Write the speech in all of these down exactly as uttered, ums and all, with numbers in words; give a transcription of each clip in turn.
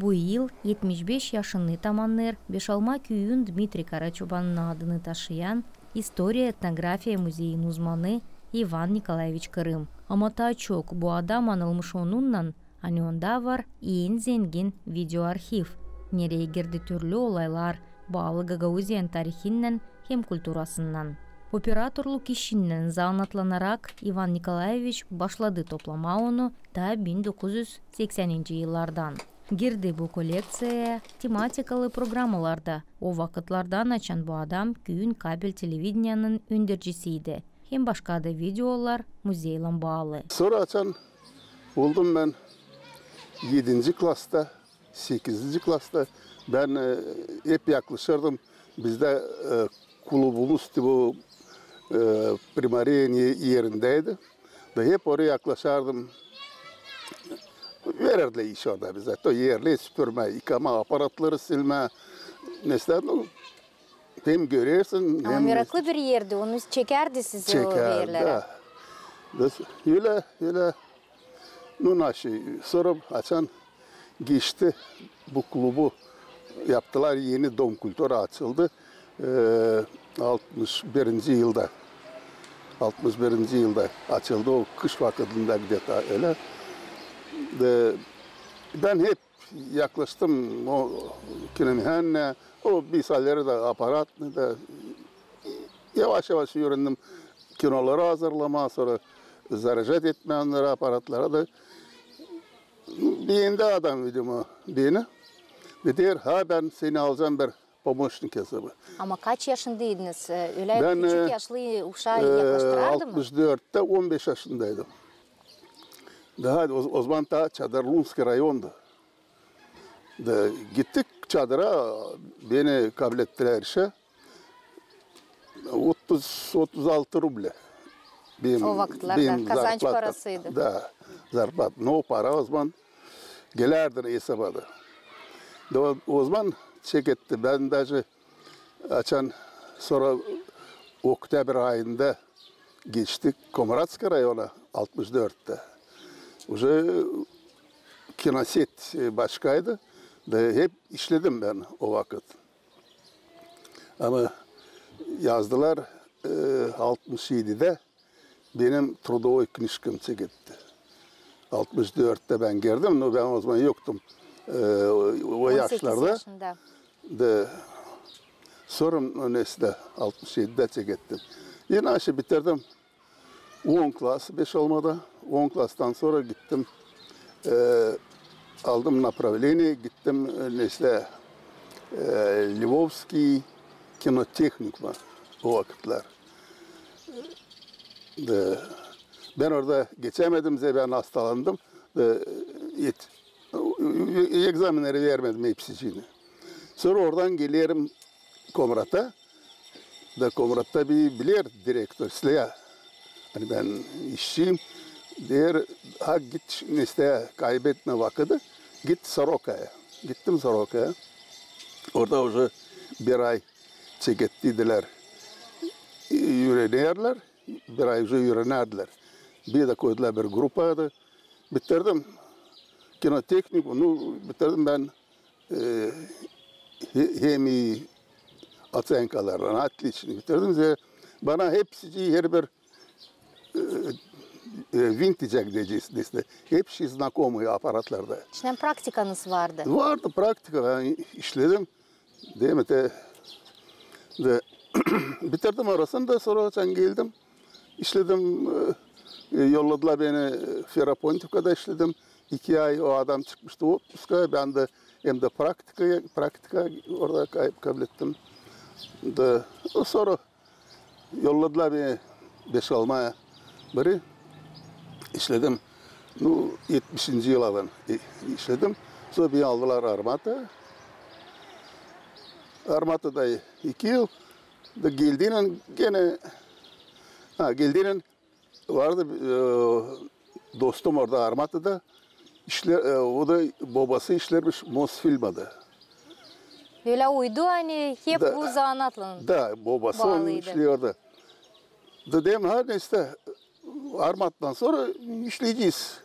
Bu yıl etmiş beş yaşını tamannêêr Beşalma küüyün Dmitriy Karaçobanın adını taşıyan istoriya-etnografiya muzeyin uzmanı İvan Nikolaeviç Kırım. Ama taa çok bu adam anılmış onunnan, ani onda var en zengin videoarhiv, nereyi girdi türlü olaylar, baalı Gagauziyanın tarihinnän hem kulturasınnan. Operatorluk işinnän zanaatlannarak İvan Nikolaeviç başladı toplamaa onu taa bin dokuz üz seksän yıllardan. Girdi bu kollekţiyaya tematikalı programalarda, o vakıtlardan açan bu adam küüyün kabel televideniyanın öndercisiydi, hem başka da videolar muzeylän baalı. Sora açan oldum bän edinci klasta, sekizinci klasta, bän, e, hep yaklaşırdım. Bizdä, e, klubumuz bu, e, primariyanın erindeydi. Da hep oraya yaklaşardım. Verärdilär iş orada bizä. To erleri süpürmää, yıkamaa, aparatları silmää. Neysä, nu, hem görersin, hem meraklı bir erdi, onu çekärdi sizi o erlerä. Çekärdi, da. Da s-, ölä, ölä. Nu, naşey, sora açan geçti bu klubu, yaptılar, eni Dom kulturı açıldı. E, altmış birinci yılda. Altmış birinci yılda açıldı, o kış vakıdında где-то ölä. Da bän hep yaklaştım o kinomehaniyaya, o bir şeyleri dä, aparatını da yavaş-yavaş üürendim kinoları hazırlamaa, sora zaracat etmää onları, aparatları da. Beendi adam, видимо, beni. Da deer, ha, bän seni alacam bir pomoşnik hesabı. Ama kaç yaşındaydınız? E, ölä küçük yaşlı uşaa yaklaştırardı mı? Bän, e, altmış dörttä on beş yaşındaydım. Daha o, o zaman taa Çadır Lunskıy rayondu. Da gittik Çadıra, beni kablettilär işä. Otuz, otuz altı rublä. O vakıtlarda kazanç parasıydı. Da, zarplata. Nu, o para o zaman gelärdi hesaba da. Da o, o zaman çeketti. Bän daje açan sora oktäbr ayında geçtik Komratskıy rayona, altmış dörttä. Уже kinoset, e, başkaydı. Da hep işledim bän o vakıt. Ama yazdılar, e, altmış edidä benim трудовой книжкам çeketti. Altmış dörttä bän girdim, nu, bän o zaman yoktum, e, o, o yaşlarda. On sekiz yaşında. Da sora, neysä, altmış edidä çekettim. İnaşey bitirdim on klas Beşalmada. On klastan sora gittim, e, aldım направление, gittim, e, neysä, e, Львовский кинотехникум o vakıtlar. Da bän orada geçämedim, zerä bän hastalandım. Da, e, et-, e, e, egzamenneri vermedim hepsicini. Sora oradan gelerim Komrata. Da Komratta bir biler direktor, islää, ani bän işçiyim. Deer, ha, git, neysä, kaybetmä vakıdı, git Sorokaya. Gittim Sorokaya. Orada уже bir ay çekettiydilär, e, üürenerlär. Bir ay уже üürenerlär. Bir dä koydular bir grupa da. Bitirdim kinotehnikum, nu, bitirdim bän, e, he-, hem ii otsenkalarlan, отлично bitirdim. Zerä bana hepsi, herbir, e, e, винтик deyecez, neysä, hepsi знакомый aparatlarda. İçindän praktikanız vardı. Vardı praktika, bän işledim. Deer mi te, da bitirdim orasını da, sora açan geldim. İşledim, e, e, yolladılar beni, e, Ferapontivkada işledim. İki ay o adam çıkmıştı otpuska, bän dä hem dä praktika, praktika orada kab-, kablettim. Da sora yolladılar beni Beşalmaya biri. İşledim. Nu, etmişinci yıladan, e, işledim. Sora beni aldılar Armata. Armatada iki yıl. Da geldiynän genä, ha, geldiynän vardı, e, dostum orada Armatada. İşle-, e, o da bobası işlermiş Mosfilmada. Ölä uydu, ani hep bu zanaatlan baalıydı. Da bobası onun işleerdi. Da deerim, ha, neysä, Armatadan sora işleyecez.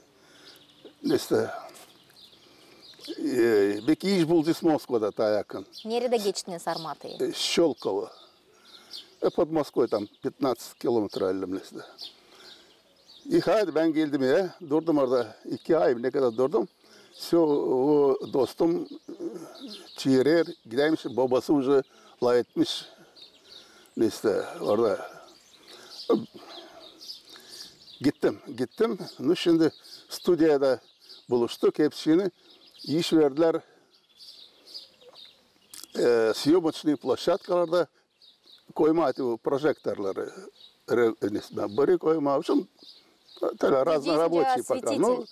Neysä, E, beki iş bulacez Moskvada taa yakın. Neredä geçtiniz Armatayı? E, Şölkovo. E, под Москвой там пятнадцать километров alemlerde. İi, haydi bän geldim ya. Durdum orada iki ay, ne kadar durdum. Всё, o dostum, e, çeerer, gidäymiş, bobası уже laf etmiş. Neysä, orada gittim, gittim. Ну, şindi studiyada buluştuk, hepsini iş verdilär, e, съёмочный площадкаларда koymaa te o prožektorları, re-, neysä, beri koymaa. В общем, tölä разно рабочие пока. Ну,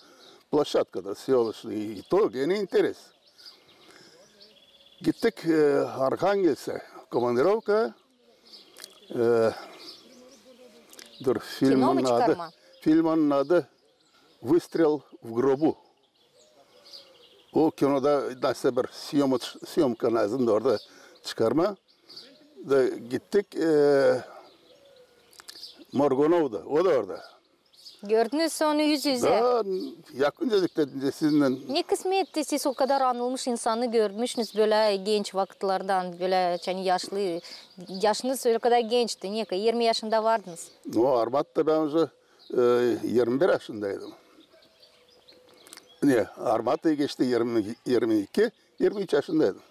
площадкада съёмочный, и то, gene interes. Gittik, e, Arhangelskä, komandirovka. E, dur, filmannın adı, filmannın adı Выстрел в гробу. O kinoda neysä bir съёмоч-, съёмка lääzımdı orada çıkarmaa. Da gittik, e, Morgunov da, o da orada. Gördünüz onu üz-üzä? Da, yakıncacık dedim sizinnän. Ne kısmet, siz o kadar anılmış insanı görmüşsünüz bölä genç vakıtlardan, bölä, yani, yaşlı, yaşınız o kadar gençti, ne kadar, irmi yaşında vardınız. Ну, Armatada bän уже, e, irmi bir yaşındaydım. Ne, Armatayı geçti, irmi, irmi iki, irmi üç yaşındaydım.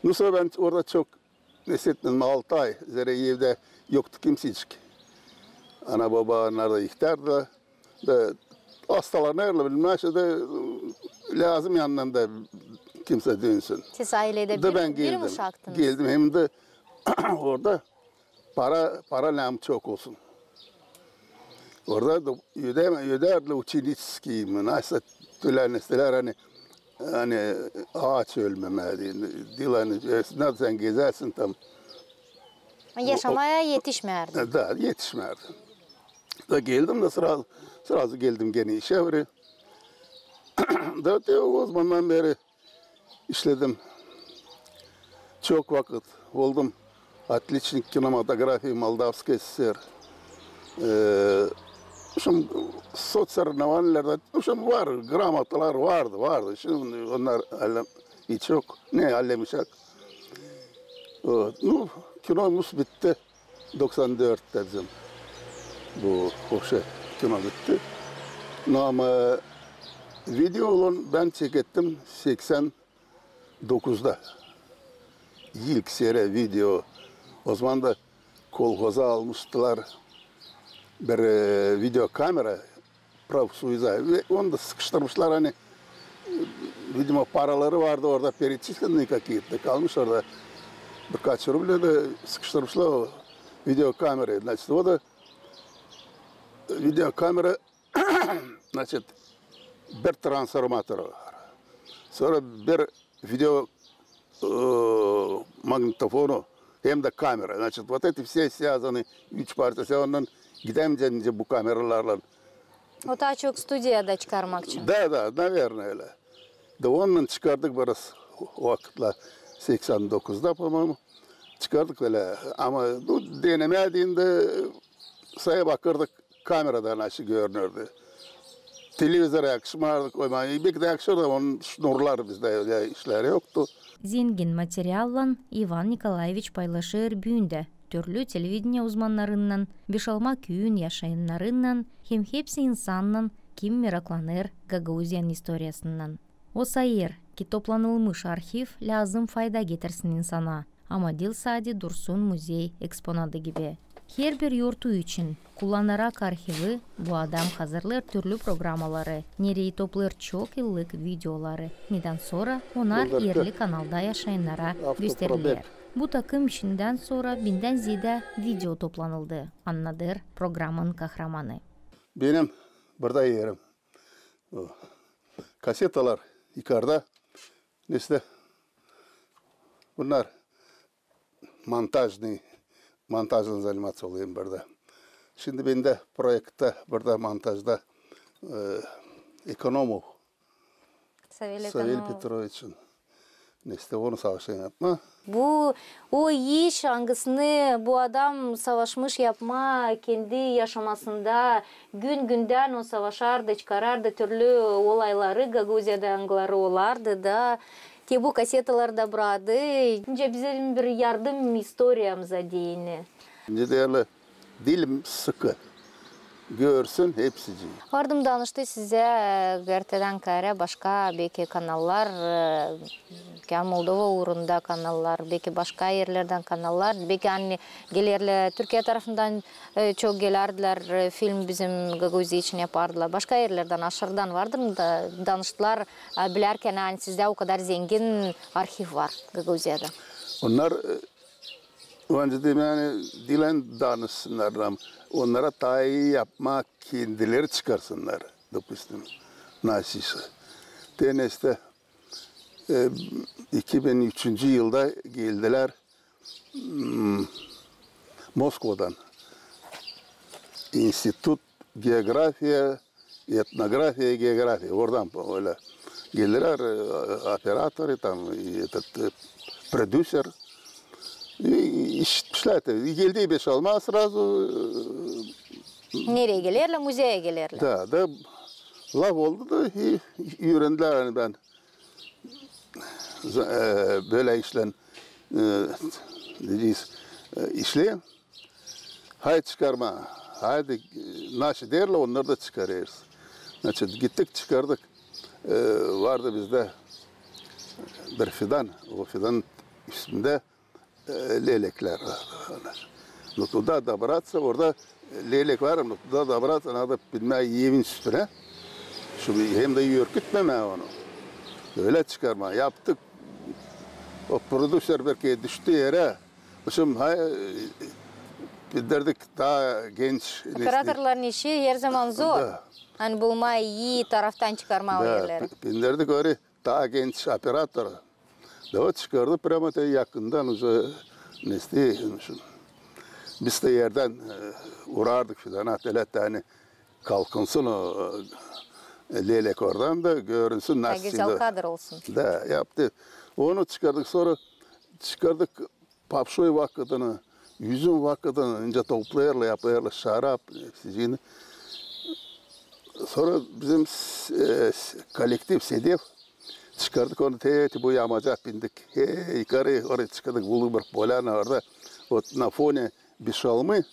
Ну, sora bän orada çok neset etmedim, altı ay, zerä evdä yoktu kimsecik. Ana-boba, onnar da ihtärdılar. Da hastalanêrlar, bilmäm, neşä da lääzım yanından da kimsä dönsün. Siz ailedä bir, bir mi uşaktınız? Da bän geldim. Geldim, hem dä orada para, para lääzım çok olsun. Orada da ödä-, ödärdilär ученический mi, neysä, tölä neysä, ani, ani aaç ölmemää deyni. Diil ani, e, neredä sän gezärsin tam. Yaşamaa etişmärdi. Da, etişmärdi. Da geldim da сразу, сразу geldim gene işä beri. Da te ozamandan beri işledim. Çok vakıt oldum отличник кинематографии Молдавской ССР. E, в общем, соцсоревнованиелердä, в общем, var, gramotalar vardı, vardı. Şindi onnar alem iç yok. Ne, alem iç yok. Вот. Ну, kinomuz bitti. Doksan dörttä bizim bu hoşa kino bitti. No, ama video olan bän çekettim seksän dokuzda. İlk seri video. Ozaman da kolhoza almıştılar bir, e, videokamera. Профсоюза. Ve onu da sıkıştırmışlar, ani, видимо, paraları vardı orada, перечисленные какие-то, kalmış orada birkaç ruble da sıkıştırmışlar o videokamerayı. Значит, o da videokamera, значит, bir transformator var. Sora bir video, e, magnitofonu, hem dä kamera. Значит, вот эти все связаны, üç parça, ondan gidämeyecäm bu kameralarlan. O taa çok studiyada çıkarmak için. Да, да, наверно, ölä. Da ondan çıkardık biraz o vakıtlar, seksän dokuzda, по-моему, çıkardık ölä. Ama bu denemää deyni dä, sora bakırdık, kameradan nasıl görünürdü. Televizora yakışmardı koymaa. Beki dä yakışır da, onun şnurlar bizdä ölä işleri yoktu. Zengin materiallan İvan Nikolaeviç paylaşêr büün dä türlü televideniye uzmannarınnan, Beşalma küüyün yaşayannarınnan hem hepsi insannan, kim meraklanêr Gagauziyanın istoriyasınnan. O sayêr, ki toplanılmış arhiv lääzım fayda getirsin insana, ama diil sade dursun muzey eksponadı gibi. Herbir yortu için, kullanarak arhivi, bu adam hazırlêr türlü programaları, nereyi toplêêr çok yıllık videoları, nedän sora onnar erli kanalda yaşayannara gösteriler. Bu takım işindän sora bindän zeedä video toplanıldı, annadêr programanın kahramanı. Benim burada erim. O. Kasetalar yukarıda. Neysä, bunnar монтажный, montajlan заниматься olêrım burada. Şindi bendä proektta burada montajda, e, Ekonomov Savel Petroviçin. Neştä onu savaşêrım yapmaa. Bu o iş, angısını bu adam savaşmış yapmaa kendi yaşamasında, gün-gündän o savaşardı, çıkarardı türlü olayları Gagauziyada, angıları olardı da, te bu kasetalarda bradı. Nicä bizim bir yardım istoriyamıza deyni. Nicä deerlär, dilim sıkı. Görsün hepsicii. Vardım danıştı sizä, e, gerçedän kaarä başka beki kanallar, e, kän Moldova uurunda kanallar, beki başka erlerdän kanallar, beki ani gelerlär Türkiye tarafından, e, çok gelärdilär, e, film bizim Gagauziya için yapardılar. Başka erlerdän, aşırıdan vardır mı da danıştılar, e, bilärkän, ani sizdä o kadar zengin arhiv var Gagauziyada. Onnar, e, Öncä dä, ani, diil danışsınnar, ama onnara taa ii yapmaa kendileri çıkarsınnar, допустим, nasıl işä. Te neştä, e, iki bin üçüncü yılda geldilär, m, Moskvadan. İnstitut geografiya, etnografiya, geografiya. Oradan ölä geldilär, e, operatorı, там, и этот, e, продюсер. İ-, işitmişlär te. Geldi Beşalma сразу, e, nereyi gelerlär? Muzeyä gelerlär. Da, da laf oldu da, e, üürendilär, ani bän za-, e, bölä işlän, e, deyecez, e, işleerim. Haydi çıkarmaa. Haydi, e, nasıl deerlär, onnarı da çıkarêrız. Значит, gittik, çıkardık. E, vardı bizdä bir fidan, o fidanın üstündä, e, leleklär vardı. Но туда добраться, orada lelek var, но туда добраться надо, bilmää, evin üstünä. Şunu hem dä ürkütmemää onu. Ölä çıkarmaa yaptık. O продюсер bir kerä düştü erä. Şun, ha, e, bilderdik, taa genç nesli. Operatorların işi herzaman zor. Da. Ani bulmaa ii taraftan çıkarmaa o erleri. Bi-, bilderdik öri taa genç operator. Da o çıkardı прямо te yakından уже nesli. Şun. Biz dä erdän, e, urardık filan, atelä, ani kalkınsın o, e, lelek oradan da görünsün nasıl. Taa gözäl kadr olsun. Da, yaptı. Onu çıkardık, sora çıkardık papşoy vakıdını, üzüm vakıdını, nicä toplêêrlar, yapêrlar şarap, hepsicini. Sora bizim s-, e, s-, kollektiv Sedev çıkardık onu te, te bu yamaca pindik. He, yukarı oraya çıkardık, bulduk bir polyana orada. Вот на фоне Бешалмы,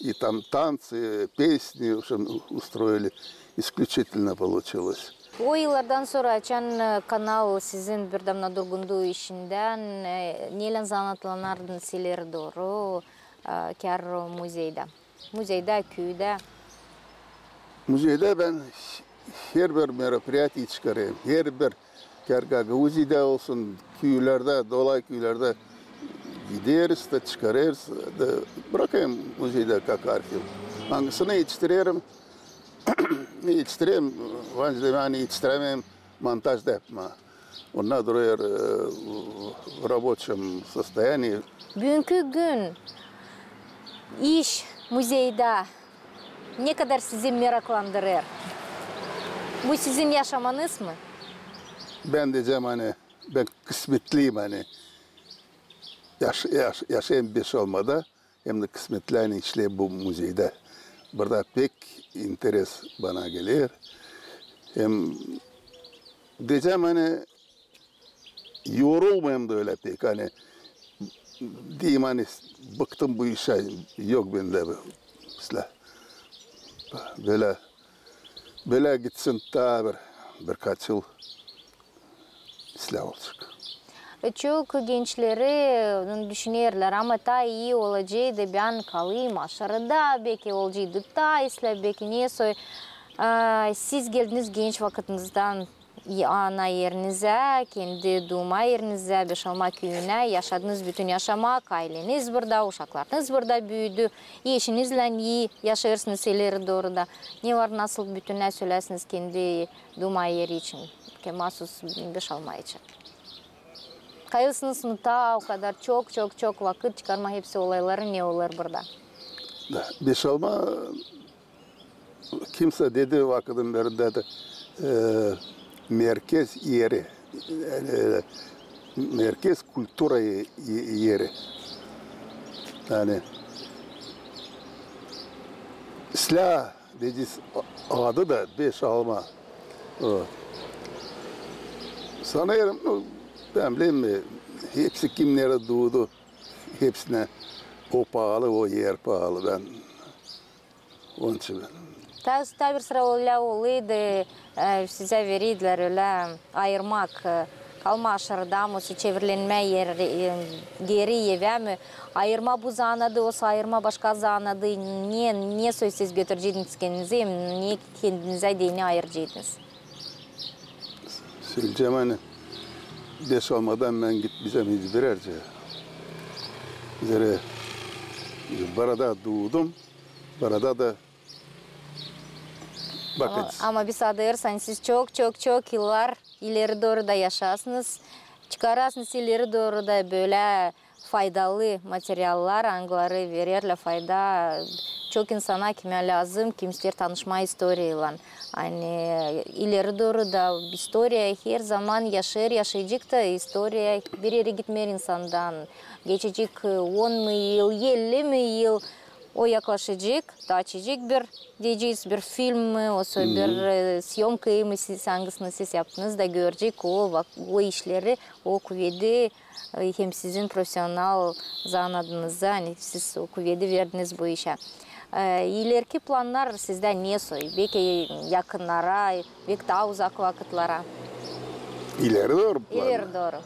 и там танцы, песни, в общем, устроили. Исключительно получилось. O yıllardan sora, açan, e, kanal sizin birdämnä durgundu işindän, e, neylän zanaatlanardınız ileri dooru, e, kär muzeydä? Muzeydä, küüdä? Muzeydä bän herbir мероприятие çıkarêrım. Herbir, kär Gagauziyada olsun, küülerdä, dolay küülerdä gideriz da çıkarêrız da brakêrım muzeydä как архив. Angısını etiştirerim, etiştirerim, var zamanı etiştiremeerim montaj da yapmaa. Onnar durêr, e, в рабочем состоянии. Büünkü gün iş muzeydä ne kadar sizi meraklandırêr? Bu sizin yaşamanız mı? Bän deyecäm, ani bän kısmetliyim, ani yaş-, yaş-, yaşêêrım Beşalmada, hem dä kısmetli, ani işleerim bu muzeydä. Burada pek interes bana geler. Hem deyecäm, ani yorulmêêrım da ölä pek, ani deyim, ani bıktım bu işä, yok bendä bu islää. Bölä, bölä gitsin taa bir, birkaç yıl islää olacek. E, çok gençleri, e, düşünerlär, ama taa ii olaceydı, bän kalayım aşırıda, beki olaceydı taa islää, beki ne soy. E, siz geldiniz genç vakıtınızdan ana erinizä, kendi duuma erinizä, Beşalma küüyünä, yaşadınız bütün yaşamak, ayleniz burada, uşaklarınız burada büüdü, eşinizlän ii yaşêêrsınız ileri dooru da. Ne var, nasıl bütünnä sölärsiniz kendi duuma eri için, ke-, maasuz Beşalma için? Kayılsınız mı taa o kadar çok, çok, çok vakıt çıkarmaa hepsi olayları, ne olêr burada? Da, Beşalma kimsä dedi vakıdın birindä dä, e, merkez eri. Yani, e, Merkez kultura e-, e-, eri. Yani, islää deyecez, adı da Beş Alma. O. Sanêrım, no, bän bilerim, e, hepsi kimleri duudu, hepsinä o paalı, o er paalı. Bän Onun için bän. Taa, taa bir sıra ölä olêrdı, e, sizä vereydilär ölä ayırmak, e, kalma aşırıda mı, osa çevirmää eri, e, geeri evä mi, ayırma bu zanadı, osa ayırma başka zanadı, ne, ne soy siz götürecekdiniz kendinizi, ne kendinizä deyni ayıracekdınız? Söleyecäm, ani Beş Almadan bän gitmeyecäm hiç bir erä. Zerä burada duudum, burada da bakacez. Ama, ama biz adêêrız, ani siz çok, çok, çok yıllar ileri dooru da yaşasınız, çıkarasınız ileri dooru da bölä faydalı materiallar, angıları vererlär fayda çok insana, kimä lääzım, kim isteer tanışmaa istoriyaylan. Ani ileri dooru da istoriya her zaman yaşêêr, yaşayacek ta istoriya, bir erä gitmeer insandan. Geçecek, e, on mu yıl, elli mi yıl, o yaklaşacek, da açacek bir, deyecez, bir film mi, osa bir, e, съёмка mı siz, angısını siz yaptınız da görecek o vak-, o işleri, o kuvedi, e, hem sizin profesional zanadınızı, ani siz o kuvedi verdiniz bu işä. E, ileriki plannar sizdä ne soy? Beki yakınnara, beki taa uzak vakıtlara. İleri dooru plannar. İleri dooru.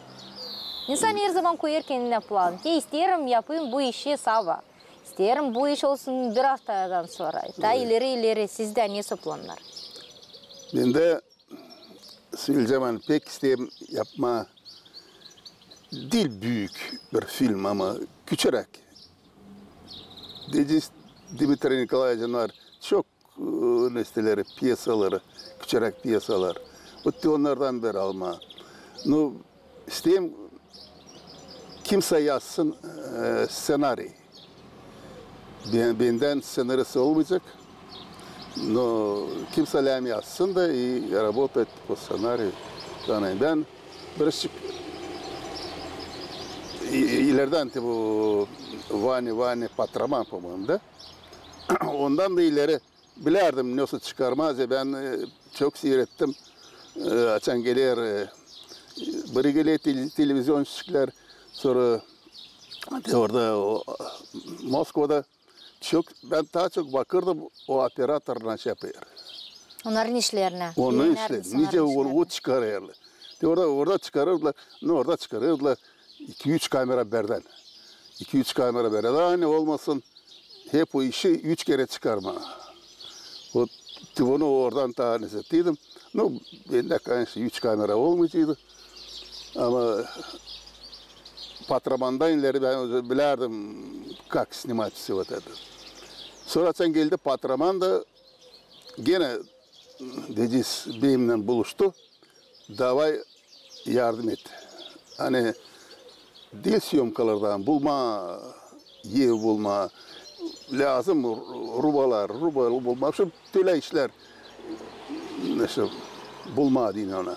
İnsan her zaman koyêr kendinä plan. Te isteerim yapayım bu işi sava. İsteerim bu iş olsun bir aftadan sora. Taa ileri, ileri. Sizdä ne soy plannar? Bendä söleyecäm, ani pek isteerim yapmaa diil büük bir film, ama küçüräk. Deyecez, Dmitriy Nikolaeviçin var çok, e, nesteleri, pyesaları, küçüräk pyesalar. Ottü onnardan bir almaa. Nu, isteerim kimsä yazsın, e, sţenariy. Bän-, bendän sţenarist olmayacek. No, kimsä lääzım yazsın da и работать по сценарию. Yani bän birazcık i-, i-, ileridän te bu Vani, Vani Patraman, по-моему, da. Ondan da ileri bilärdim, nesoy çıkarmaa. Bän, e, çok siirettim. E, açan geler, e, biri geler tele-, televizionçiklär, sora te orada o, Moskvada çok, bän taa çok bakırdım o operator ne iş yapêr. Onnarın işlerinä. Onun işleri. Nicä onu, o çıkarêrdı. Te orada, orada çıkarêrdılar, no, orada çıkarêrdılar iki-üç kamera birdän. İki-üç kamera birdän, ani olmasın hep o işi üç kerä çıkarmaa. O, te onu oradan taa ne istedim. No, bendä, конечно, üç kamera olmayaceydı. Ama Patramandan ileri bän bilärdim, как снимать всё вот это. Sora açan geldi Patraman da, genä, deyecez, benimnän buluştu. Davay yardım et. Ani diil съёмкалардан, bulmaa ev, bulmaa lääzım ru-, rubalar, ruba bulmaa. Şu tölä işlär, nesoy, bulmaa deyni ona.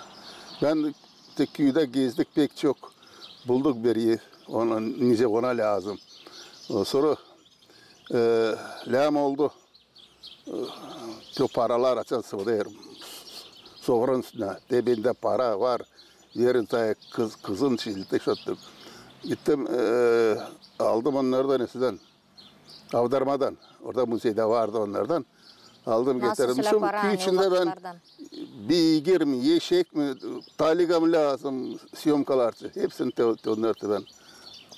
Bän te küüdä gezdik pek çok, bulduk bir ev, ona, nicä ona lääzım. Sora, e, lääm oldu. Te paralar açan sıvıdêr. Sofranın üstündä. Te bendä para var. Verin taa kız, kızın için te şöttük. Gittim, e, aldım onnardan, neredän? Avdarmadan. Orada muzeydä vardı onnardan. Aldım, getirdim. Şu iki-üç gündä bän beygir mi, eşek mi, taliga mı lääzım, съёмкалар için. Hepsini te, te onnarı te bän.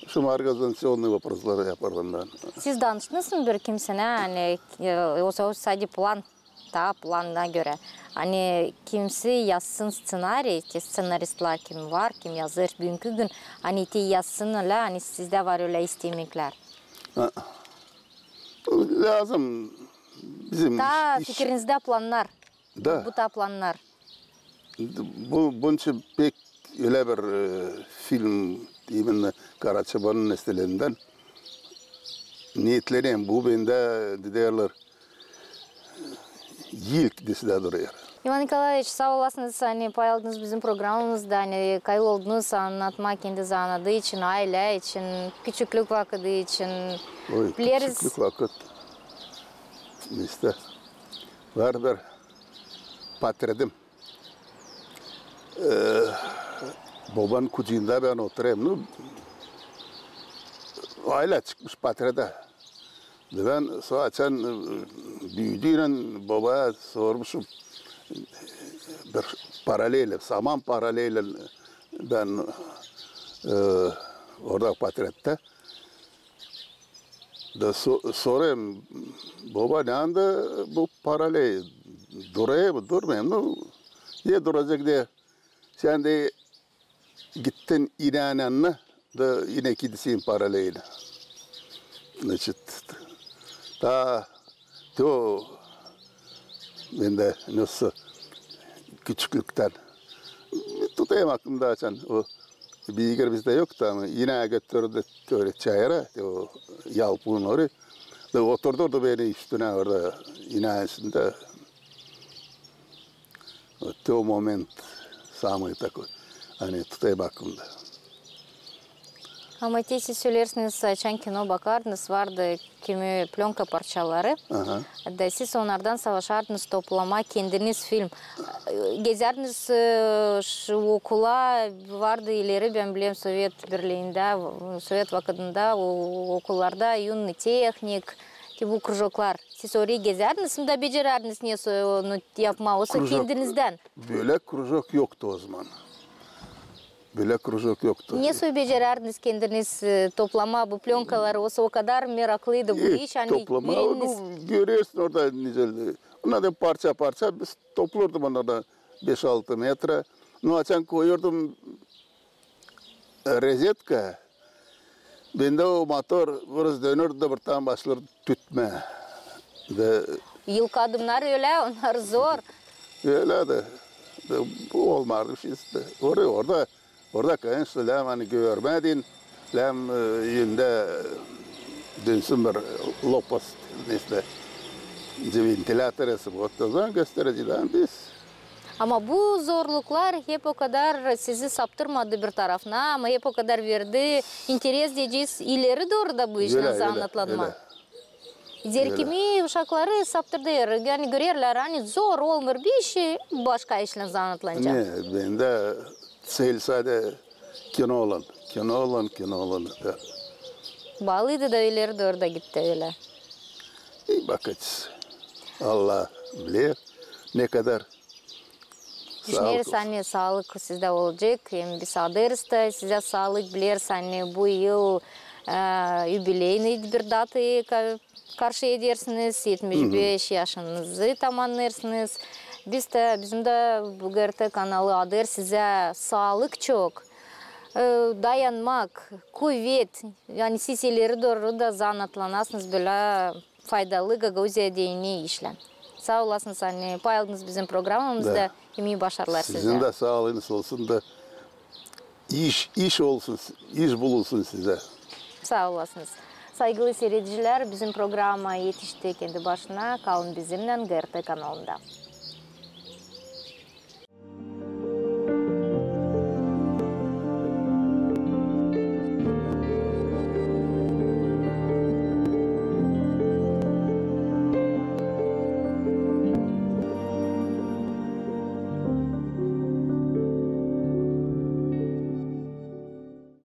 Şu организационный вопросları yapardım bän. Siz danıştınız mı bir kimseyä, ani, e, o, o sade plan, taa plana görä, ani kimsey yazsın sţenariy, te sţenaristlär kim var, kim yazêr büünkü gün, ani te yazsın ölä, ani sizdä var ölä istemeklär. Ha. Lääzım bizim taa iş, iş fikirinizdä plannar. Da. Bu taa plannar. Bu, bunun için pek ölä bir, e, film, именно Karaçobanın nestelerinden neetlenerim. Bu bendä, deerlär, ilk desedä durêr. İvan Nikolaeviç, saa olasınız, ani pay aldınız bizim programamızda, ani kayıl oldunuz annatmaa kendi zanaatı için, aylä için, küçüklük vakıdı için. Oy, küçüklük vakıt. İştä, var bir patredim. Ee, bobanın kucunda bän oturêrım. Nu, aylä çıkmış patrede. Da bän sora açan, e, büüdüynän bobaya sormuşum. Bir paralelä, saman paralelä bän, e, orada patredä. Da so-, sorêrım, boba, neredä bu paralelä? Durêr mı, durmêêr mı? Nu, ne duracek deyni. Sän deyni gittin inän yanına da inä gidersin paralelä. Значит, ta, то, bendä nasıl küçüklüktän tutêrım aklımda açan o beygir bizdä yoktu, ama inää götürdü öyle çayıra, o yalpuun orayı. Da oturdurdu beni üstünä orada inää üstündä. Вот то момент самый такой, ani tutêrım aklımda. Ama te siz söleersiniz, açan kino bakardınız, vardı kimi plönka parçaları. Aha. Da siz onnardan savaşardınız toplamaa kendiniz film. Gezärdiniz, e, ş-, okula, vardı ileri, bän bilerim, Sovet Birliindä, Sovet vakıdında o-, okullarda юный техник, ki bu krujoklar. Siz orayı gezärdiniz mi da becerärdiniz nesä onu yapmaa, osa kendinizdän? Bölä krujok yoktu o zaman. Bölä krujok yoktu. Nesä becerärdiniz kendiniz, e, toplamaa bu plönkaları, osa o kadar meraklıydı bu iş, ani toplamaa, biriniz onu görersin orada nicä. Onnar da parça-parça biz toplurdum onnar da beş-altı metra. Nu, açan koyurdum rozetka, bendä o motor biraz dönürdü da birtän başlardı tütmää. Da yılkı adımnar ölä, onnar zor. Ölä da, da bu olmardı bir şey işte. Orada, orada, orada, конечно, lääm, ani görmedin, lääm, e, yundä dönsün bir лопасть, nesä, ventilator, o zaman gösterecek, da biz Ama bu zorluklar hep o kadar sizi saptırmadı bir tarafına, ama hep o kadar verdi interes deyecez ileri dooru da bu işlän zanaatlanmaa. Zerä kimi uşakları saptırêr, ani görerlär, ani zor, olmêêr bir iş, başka işlän zanaatlanacam. Ne, bendä цель sade kino olsun, kino olsun, kino olsun. Da. Baalıydı da ileri dooru da gitti ölä. İi, bakacez. Allah biler, ne kadar. Düşüneriz, ani saalık sizdä olacek, hem biz adêêrız da sizä saalık, bileriz, ani bu yıl, e, юбилейный bir datayı ka-, karşı edersiniz, etmiş beş yaşınızı tamannêêrsınız. Biz dä, bizim dä bu GRT kanalı adêêr sizä saalık çok, e, dayanmak, kuvet, ani siz ileri dooru da zanaatlanasınız bölä faydalı Gagauziyaya deyni işlän. Saa olasınız, ani pay aldınız bizim programamızda. Da. Hem ii başarılar sizä. Sizin dä saalıınız olsun da iş, iş olsun, iş bulunsun sizä. Saa olasınız. Saygılı siiredicilär, bizim programa etişti kendi başına. Kalın bizimnän GRT kanalında.